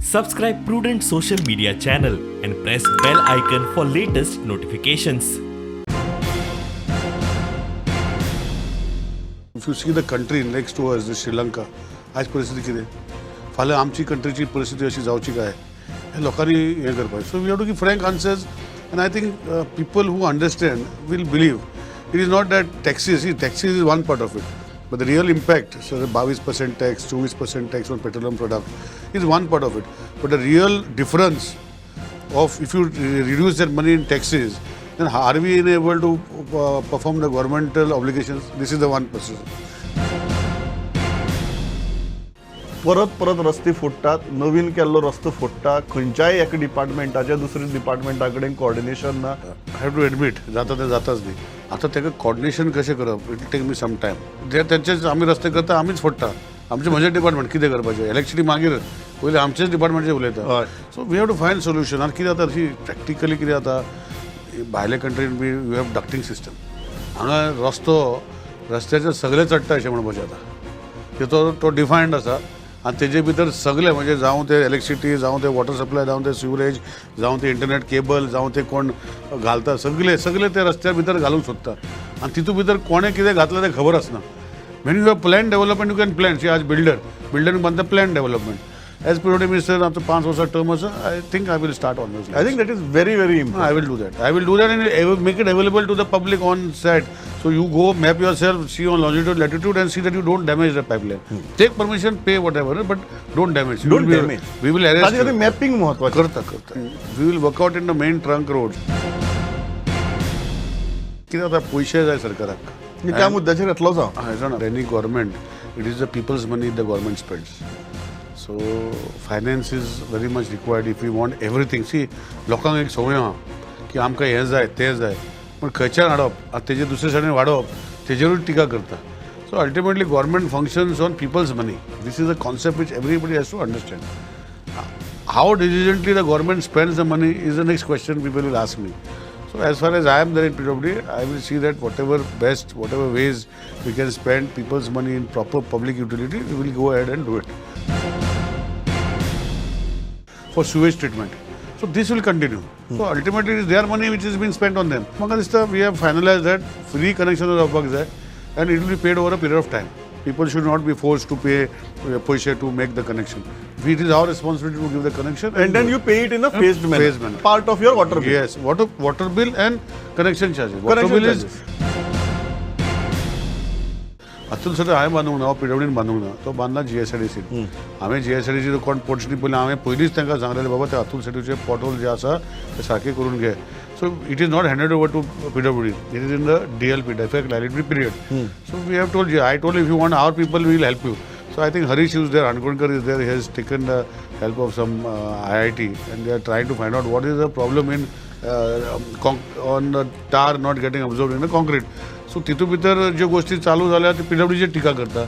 Subscribe Prudent social media channel and press bell icon for latest notifications. If you see the country next to us, Sri Lanka, आयज परिस्थिती कितें, फाल्यां आमची कंट्रीची परिस्थिती अशी जावची काय, हे लोकांनी हें करपाक. So we have to give frank answers and I think people who understand will believe. It is not that taxes, see, taxes is one part of it, but the real impact, so 22% tax, 24% tax on petroleum product is one part of it, but the real difference of if you reduce that money in taxes, then are we able to perform the governmental obligations? This is the one person. परत परत रस्ते फोडटात, नवीन केल्लो रस्तो फोडटा, खंयच्याय एका डिपार्टमेंटाच्या दुसऱ्या डिपार्टमेंटा कडेन कोऑर्डिनेशन ना. I have to admit, जाता तें जाताच न्ही. आतां ताका कॉर्डिनेशन कशें करप, it take me some time. ते तेंचेच आमी रस्ते करता, आमीच फोडटा. आमचें म्हजें डिपार्टमेंट कितें करपाचें, इलेक्ट्रिसिटी मागीर पयलीं आमचेच डिपार्टमेंटचें उलयता. So we have to find solution. आनी कितें जाता, अशी प्रॅक्टिकली कितें जाता, भायल्या कंट्रीन बी you have ducting system. हांगा रस्तो रस्त्याचेर सगळे चडटा अशें म्हणपाचें जाता. तो तो डिफायन्ड आसा आनी तेजे भितर सगळे, म्हणजे जावं ते इलेक्ट्रिसिटी, जावं ते वॉटर सप्लाय, जावं ते सिवरेज, जावं ते इंटरनेट केबल, जावं ते कोण घालता, सगळे सगळे ते रस्त्या भितर घालूंक सोदता आनी तितूंत भितर कोणें कितें घातलां तें खबर आसना. When you have plan development, you can plan. See, आज बिल्डर बिल्डर बांदता plan development. As PWD minister, आमचो 5 वर्सां टर्म आसा, I think I will start on this. I think that is very very I will do that. I will do that and make it available to the public on site. So you go map yourself, see on longitude, latitude, and see that you don't damage the pipeline. Take permission, pay whatever, but don't damage. You Don't will be- damage. We will arrest ताजे खातीर you. Mapping म्हत्वाचें. करता करता. We will work out in the main trunk road. कितें जाता, पयशे जाय सरकाराक. त्या मुद्द्याचेर येतलोच हांव. हय जाणा, any government, it is the people's money the government spends. So finance is very much required if you want everything. See, लोकांक एक संवय आहा की आमकां हें जाय तें जाय, पूण खंयच्यान हाडप आनी तेजे दुसरे सायडीन वाडोवप तेजेरूय टिका करता. So ultimately government functions on people's money. This is a concept which everybody has to understand. How diligently the government spends the money is the next question people will ask me. So as far as I am there in PWD, I will see that whatever best, whatever ways we can spend people's money in proper public utility, we will go ahead and do it. For sewage treatment. So this will continue. So ultimately it is their money which is being spent on them. म्हाका दिसता we have finalized that free connection जावपाक जाय and it will be paid over a period of time. People should not be forced to pay पयशे to make the connection. It is our responsibility to give the connection. And then you pay it in a phased manner. Phased manner. Part of your water bill. Yes, water bill and connection charges. Water Connection bill is charges. Atul sir, हांवें बांदूंक ना, पीडब्ल्यूडीन बांदूंक ना, तो बांदला जीएसआयडीसीन. हांवें GSIDC कोण पोटनी पयलीं हांवें पयलींच तांकां सांगलेलें, बाबा ते अतुल सेठूचे पोर्टल जे आसा ते सारके करून घे. So it is not handed over to PWD, it is in the DLP, defect liability period. So we have told, I told, if you want our people, we will help you. So I think Harish is there, Ankonkar is there, he has taken the help of some IIT and they are trying to find out what is the problem in on the tar not getting absorbed in the concrete. So तितून भितर ज्यो गोष्टी चालू जाल्या ते पीडब्ल्यूडीचेर टिका करता.